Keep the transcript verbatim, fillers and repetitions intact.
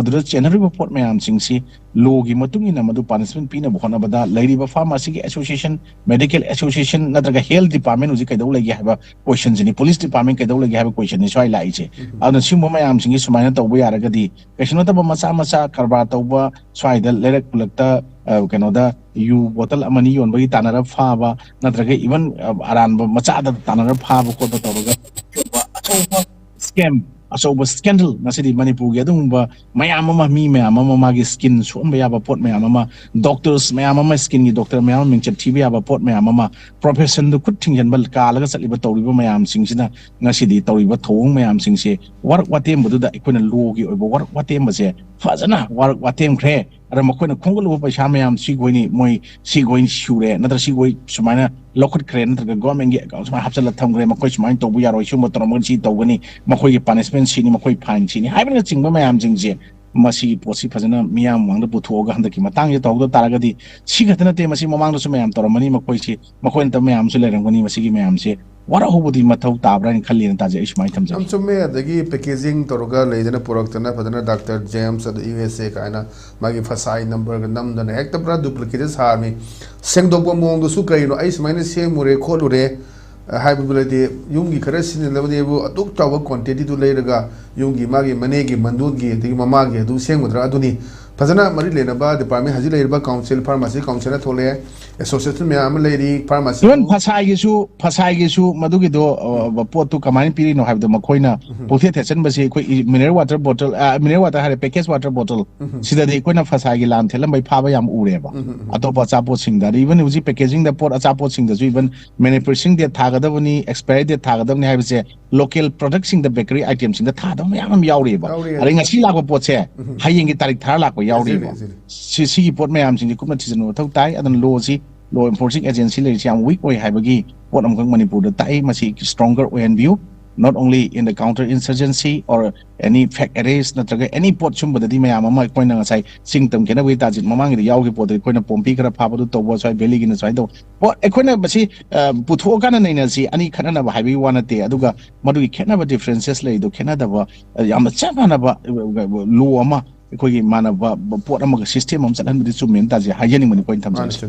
ꯑꯗꯨꯗ ꯆꯦꯟꯅꯔꯤꯕ ꯄꯣꯠ ꯃꯌꯥꯝꯁꯤꯡꯁꯤ ꯂꯣꯒꯤ ꯃꯇꯨꯡ ꯏꯟꯅ ꯃꯗꯨ ꯄꯥꯅꯤꯁꯃꯦꯟ ꯄꯤꯅꯕ ꯍꯣꯠꯅꯕꯗ ꯂꯩꯔꯤꯕ ꯐꯥꯔꯃꯥꯁꯤꯒꯤ ꯑꯦꯁꯣꯁꯤꯌꯦꯁꯟ, ꯃꯦꯗꯤꯀꯦꯜ ꯑꯦꯁꯣꯁꯤꯌꯦꯁꯟ ꯅꯠꯇ꯭ꯔꯒ ꯍꯦꯜꯊ ꯗꯤꯄꯥꯔꯠꯃꯦꯟ ꯍꯧꯖꯤꯛ ꯀꯩꯗꯧ ꯂꯩꯒꯦ ꯍꯥꯏꯕ ꯀꯣꯏꯁꯟꯁꯤꯅꯤ, ꯄꯨꯂꯤꯁ ꯗꯤꯄꯥꯔꯠꯃꯦꯟ ꯀꯩꯗꯧ ꯂꯩꯒꯦ ꯍꯥꯏꯕ ꯀꯣꯏꯁꯟꯅꯤ ꯁ꯭ꯋꯥꯏ ꯂꯥꯛꯏꯁꯦ꯫ ꯑꯗꯨꯅ ꯁꯤꯒꯨꯝꯕ ꯃꯌꯥꯝꯁꯤꯡꯁꯤ ꯁꯨꯃꯥꯏꯅ ꯇꯧꯕ ꯌꯥꯔꯒꯗꯤ ꯀꯩꯁꯨ ꯅꯠꯇꯕ ꯃꯆꯥ ꯃꯆꯥ ꯀꯔꯕꯥꯔ ꯇꯧꯕ ꯁ꯭ꯋꯥꯏꯗ ꯂꯩꯔꯛ ꯈꯨꯂꯛꯇ, ꯑ, ꯀꯩꯅꯣꯗ ꯌꯨ ꯕꯣꯇꯜ ꯑꯃꯅꯤ ꯌꯣꯟꯕꯒꯤ ꯇꯥꯟꯅꯔ ꯐꯥꯕ, ꯅꯠꯇ꯭ꯔꯒ ꯏꯚꯟ, ꯑ, ꯑꯔꯥꯟꯕ ꯃꯆꯥꯗ ꯇꯥꯟꯅꯔ ꯐꯥꯕ ꯈꯣꯠꯄ ꯇꯧꯔꯒ ꯑꯆꯧꯕ ꯁ꯭ꯀꯦꯝ, ꯑꯆꯧꯕ ꯁ꯭ꯀꯦꯟꯗꯜ ꯉꯁꯤꯗꯤ ꯃꯅꯤꯄꯨꯔꯒꯤ ꯑꯗꯨꯒꯨꯝꯕ ꯃꯌꯥꯝ ꯑꯃ, ꯃꯤ ꯃꯌꯥꯝ ꯑꯃ ꯃꯥꯒꯤ ꯁ꯭ꯀꯤꯟ ꯁꯣꯛꯍꯟꯕ ꯌꯥꯕ ꯄꯣꯠ ꯃꯌꯥꯝ ꯑꯃ, ꯗꯣꯛꯇꯔꯁ ꯃꯌꯥꯝ ꯑꯃ, ꯁ꯭ꯀꯤꯟꯒꯤ ꯗꯣꯛꯇꯔ ꯃꯌꯥꯝ ꯑꯃ ꯃꯤꯡꯆꯠ ꯊꯤꯕ ꯌꯥꯕ ꯄꯣꯠ ꯃꯌꯥꯝ ꯑꯃ, ꯄ꯭ꯔꯣꯐꯦꯁꯟꯗꯨ ꯈꯨꯠ ꯊꯤꯡꯖꯤꯟꯕ ꯀꯥꯜꯂꯒ ꯆꯠꯂꯤꯕ ꯇꯧꯔꯤꯕ ꯃꯌꯥꯝꯁꯤꯡꯁꯤꯅ ꯉꯁꯤꯗꯤ ꯇꯧꯔꯤꯕ ꯊꯧꯑꯣꯡ ꯃꯌꯥꯝꯁꯤꯡꯁꯦ ꯋꯥꯔꯛ ꯋꯥꯇꯦꯝꯕꯗꯨꯗ ꯑꯩꯈꯣꯏꯅ ꯂꯣꯒꯤ ꯑꯣꯏꯕ ꯋꯥꯔꯛ ꯋꯥꯇꯦꯝꯕꯁꯦ ꯐꯖꯅ ꯋꯥꯔꯛ ꯋꯥꯇꯦꯝꯈ꯭ꯔꯦ꯫ ꯑꯗ ꯃꯈꯣꯏꯅ ꯈꯣꯝꯒꯠꯂꯨꯕ ꯄꯩꯁꯥ ꯃꯌꯥꯝ ꯁꯤꯈꯣꯏꯅꯤ, ꯃꯣꯏ ꯁꯤꯈꯣꯏ ꯁꯨꯔꯦ, ꯅꯠꯇ꯭ꯔ ꯁꯤꯈꯣꯏ ꯁꯨꯃꯥꯏꯅ ꯂꯧꯈꯠꯈ꯭ꯔꯦ, ꯅꯠꯇ꯭ꯔꯒ ꯒꯣꯔꯃꯦꯟꯒꯤ ꯑꯦꯀꯥꯎꯟ ꯁꯨꯃꯥꯏꯅ ꯍꯥꯞꯆꯤꯜꯂ ꯊꯝꯈ꯭ꯔꯦ, ꯃꯈꯣꯏ ꯁꯨꯃꯥꯏꯅ ꯇꯧꯕ ꯌꯥꯔꯣꯏ, ꯁꯤꯒꯨꯝꯕ ꯇꯧꯔꯝꯃꯒꯗꯤ ꯁꯤ ꯇꯧꯒꯅꯤ, ꯃꯈꯣꯏꯒꯤ ꯄꯥꯅꯤꯁꯃꯦꯟ ꯁꯤꯅꯤ, ꯃꯈꯣꯏ ꯐꯥꯏꯟ ꯁꯤꯅꯤ ꯍꯥꯏꯕꯅꯆꯤꯡꯕ ꯃꯌꯥꯝꯁꯤꯡꯁꯦ, ꯃꯁꯤꯒꯤ ꯄꯣꯠꯁꯤ ꯐꯖꯅ ꯃꯤꯌꯥꯝ ꯃꯃꯥꯡꯗ ꯄꯨꯊꯣꯛꯑꯒ ꯍꯟꯗꯛꯀꯤ ꯃꯇꯥꯡꯁꯦ ꯇꯧꯍꯧꯗ ꯇꯥꯔꯒꯗꯤ, ꯁꯤ ꯈꯛꯇ ꯅꯠꯇꯦ, ꯃꯁꯤ ꯃꯃꯥꯡꯗꯁꯨ ꯃꯌꯥꯝ ꯇꯧꯔꯝꯃꯅꯤ, ꯃꯈꯣꯏꯁꯤ, ꯃꯈꯣꯏ ꯅꯠꯇꯕ ꯃꯌꯥꯝꯁꯨ ꯂꯩꯔꯝꯒꯅꯤ꯫ ꯃꯁꯤꯒꯤ ꯃꯌꯥꯝꯁꯦ ꯋꯥꯔꯛ ꯍꯧꯕꯗꯤ ꯃꯊꯧ ꯇꯥꯕ꯭ꯔꯥ ꯍꯥꯏꯅ ꯈꯜꯂꯤꯅ ꯇꯥꯖꯩ꯫ ꯑꯩ ꯁꯨꯃꯥꯏꯅ ꯊꯝꯖꯒꯦ꯫ ꯌꯥꯝ ꯆꯨꯝꯃꯦ꯫ ꯑꯗꯒꯤ ꯄꯦꯀꯦꯖꯤꯡ ꯇꯧꯔꯒ ꯂꯩꯗꯅ ꯄꯨꯔꯛꯇꯅ ꯐꯖꯅ ꯗꯥꯛꯇꯔ ꯖꯦꯝꯁ ꯑꯗ ꯌꯨ ꯑꯦꯁ ꯑꯦ ꯀꯥꯏꯅ ꯃꯥꯒꯤ ꯐꯁꯥꯏ ꯅꯝꯕꯔꯒ ꯅꯝꯗꯅ ꯍꯦꯛꯇ ꯄꯨꯔꯥ ꯗꯨꯄ꯭ꯂꯤꯀꯦꯇꯦꯠ ꯁꯥꯔꯃꯤ꯫ ꯁꯦꯡꯗꯣꯛꯄ ꯃꯑꯣꯡꯗꯨꯁꯨ ꯀꯩꯅꯣ, ꯑꯩ ꯁꯨꯃꯥꯏꯅ ꯁꯦꯝꯃꯨꯔꯦ ꯈꯣꯠꯂꯨꯔꯦ ꯍꯥꯏꯕꯗꯨ ꯂꯩꯇꯦ꯫ ꯌꯨꯝꯒꯤ ꯈꯔ ꯁꯤꯖꯤꯟꯅꯅꯕꯅꯦꯕꯨ ꯑꯗꯨꯛ ꯆꯥꯎꯕ ꯀ꯭ꯋꯥꯟꯇꯤꯇꯤꯗꯨ ꯂꯩꯔꯒ ꯌꯨꯝꯒꯤ ꯃꯥꯒꯤ ꯃꯅꯦꯒꯤ ꯃꯟꯗꯣꯟꯒꯤ ꯑꯗꯒꯤ ꯃꯃꯥꯒꯤ ꯑꯗꯨ ꯁꯦꯝꯒꯗ꯭ꯔꯥ? ꯑꯗꯨꯅꯤ ꯐꯖꯅ ꯃꯔꯤ ꯂꯩꯅꯕ ꯗꯤꯄꯥꯔꯠꯃꯦꯟ ꯍꯧꯖꯤꯛ ꯂꯩꯔꯤꯕ ꯀꯥꯎꯟꯁꯤꯜ, ꯐꯥꯔꯃꯥꯁꯤ ꯀꯥꯎꯟꯁꯤꯜꯅ ꯊꯣꯛꯂꯛꯑꯦ, ꯑꯦꯁꯣꯁꯤꯌꯦꯁꯟ ꯃꯌꯥꯝ ꯑꯃ ꯂꯩꯔꯤ, ꯐꯥꯔꯃꯥꯁꯤ ꯏꯚꯟ ꯐꯁꯥꯏꯒꯤꯁꯨ, ꯐꯁꯥꯏꯒꯤꯁꯨ ꯃꯗꯨꯒꯤꯗꯣ, ꯑ, ꯄꯣꯠꯇꯨ ꯀꯃꯥꯏꯅ ꯄꯤꯔꯤꯅꯣ ꯍꯥꯏꯕꯗꯣ, ꯃꯈꯣꯏꯅ ꯄꯨꯛꯊꯦꯠ ꯊꯦꯠꯆꯟꯕꯁꯦ ꯑꯩꯈꯣꯏ ꯃꯤꯅꯔꯦꯜ ꯋꯥꯇꯔ ꯕꯣꯇꯜ, ꯑ, ꯃꯤꯅꯔꯦꯜ ꯋꯥꯇꯔ ꯍꯥꯏꯔꯦ, ꯄꯦꯀꯦꯖ ꯋꯥꯇꯔ ꯕꯣꯇꯜ, ꯁꯤꯗꯗꯤ ꯑꯩꯈꯣꯏꯅ ꯐꯁꯥꯏꯒꯤ ꯂꯥꯟ ꯊꯦꯠꯂꯝꯕꯩ ꯐꯥꯕ ꯌꯥꯝ ꯎꯔꯦꯕ꯫ ꯑꯇꯣꯞꯄ ꯑꯆꯥꯄꯣꯠꯁꯤꯡꯗ, ꯑꯗꯩ ꯏꯚꯟ ꯍꯧꯖꯤꯛ ꯄꯦꯀꯦꯖꯤꯡꯗ ꯄꯣꯠ ꯑꯆꯥꯄꯣꯠꯁꯤꯡꯗꯁꯨ ꯏꯚꯟ ꯃꯦꯅꯨꯐꯦꯛꯆꯔꯤꯡ ꯗꯦꯠ ꯊꯥꯒꯗꯕꯅꯤ, ꯑꯦꯛꯁꯄꯥꯏꯔꯤ ꯗꯦꯠ ꯊꯥꯒꯗꯕꯅꯤ ꯍꯥꯏꯕꯁꯦ ꯂꯣꯀꯦꯜ ꯄ꯭ꯔꯗꯛꯁꯤꯡꯗ, ꯕꯦꯀꯔꯤ ꯑꯥꯏꯇꯦꯝꯁꯤꯡꯗ ꯊꯥꯗꯕ ꯃꯌꯥꯝ ꯑꯃ ꯌꯥꯎꯔꯤꯑꯕ꯫ ꯌꯥꯎꯔꯤ, ꯑꯗꯩ ꯌꯥꯎꯔꯤ꯫ ꯉꯁꯤ ꯂꯥꯛꯄ ꯄꯣꯠꯁꯦ ꯍꯌꯦꯡꯒꯤ ꯇꯥꯔꯤꯛ ꯊꯥꯔ ꯂꯥꯛꯄ ꯌꯥꯎꯔꯤꯑꯕ꯫ Exactly, exactly. ꯁꯤ, ꯁꯤꯒꯤ ꯄꯣꯠ ꯃꯌꯥꯝꯁꯤꯡꯁꯦ ꯀꯨꯞꯅ ꯊꯤꯖꯤꯟꯕ ꯃꯊꯧ ꯇꯥꯏ꯫ ꯑꯗꯨꯅ ꯂꯣꯁꯤ, ꯂꯣ ꯑꯦꯟꯐꯣꯔꯁꯤꯡ ꯑꯦꯖꯦꯟꯁꯤ ꯂꯩꯔꯤꯁꯤ ꯌꯥꯝ ꯋꯤꯛ ꯑꯣꯏ ꯍꯥꯏꯕꯒꯤ ꯄꯣꯠ ꯑꯃꯈꯛ ꯃꯅꯤꯄꯨꯔꯗ ꯇꯥꯛꯏ꯫ ꯃꯁꯤ ꯁ꯭ꯇ꯭ꯔꯣꯡꯒꯔ ꯑꯣꯏꯍꯟꯕꯤꯌꯨ꯫ not only in the counter insurgency or any fake arrest ꯅꯠꯇ꯭ꯔꯒ any ꯄꯣꯠ ꯁꯨꯝꯕꯗꯗꯤ ꯃꯌꯥꯝ ꯑꯃ ꯑꯩꯈꯣꯏꯅ ꯉꯁꯥꯏ ꯆꯤꯡ ꯇꯝ ꯈꯦꯠꯅꯕꯒꯤ ꯇꯥꯖꯤꯠ ꯃꯃꯥꯡꯒꯤꯗ ꯌꯥꯎꯈꯤꯕ ꯄꯣꯠꯇꯣ ꯑꯩꯈꯣꯏꯅ ꯄꯣꯝꯄꯤ ꯈꯔ ꯐꯥꯕꯗꯨ ꯇꯧꯕ, ꯁ꯭ꯋꯥꯏ ꯚꯦꯂꯤꯒꯤꯅ ꯁꯨꯃꯥꯏꯅ ꯇꯧꯕ ꯄꯣꯠ꯫ ꯑꯩꯈꯣꯏꯅ ꯃꯁꯤ ꯑ, ꯄꯨꯊꯣꯛꯑꯀꯥꯟꯗ ꯅꯩꯅꯁꯤ, ꯑꯅꯤ ꯈꯠꯅꯅꯕ ꯍꯥꯏꯕꯒꯤ ꯋꯥ ꯅꯠꯇꯦ꯫ ꯑꯗꯨꯒ ꯃꯗꯨꯒꯤ ꯈꯦꯠꯅꯕ, differences ꯂꯩꯗꯣ ꯈꯦꯠꯅꯗꯕ, ꯑ, ꯌꯥꯝꯅ ꯆꯞ ꯃꯥꯟꯅꯕ ꯂꯣ ꯑꯃ ꯑꯩꯈꯣꯏꯒꯤ ꯃꯥꯟꯅꯕ ꯄꯣꯠ ꯑꯃꯒ system ꯑꯃ ꯆꯠꯍꯟꯕꯗꯤ ꯆꯨꯝꯃꯦꯅ ꯇꯥꯖꯩ, ꯍꯥꯏꯖꯅꯤꯡꯕꯅꯤ ꯑꯩꯈꯣꯏꯅ ꯊꯝꯖꯔꯤꯁꯦ꯫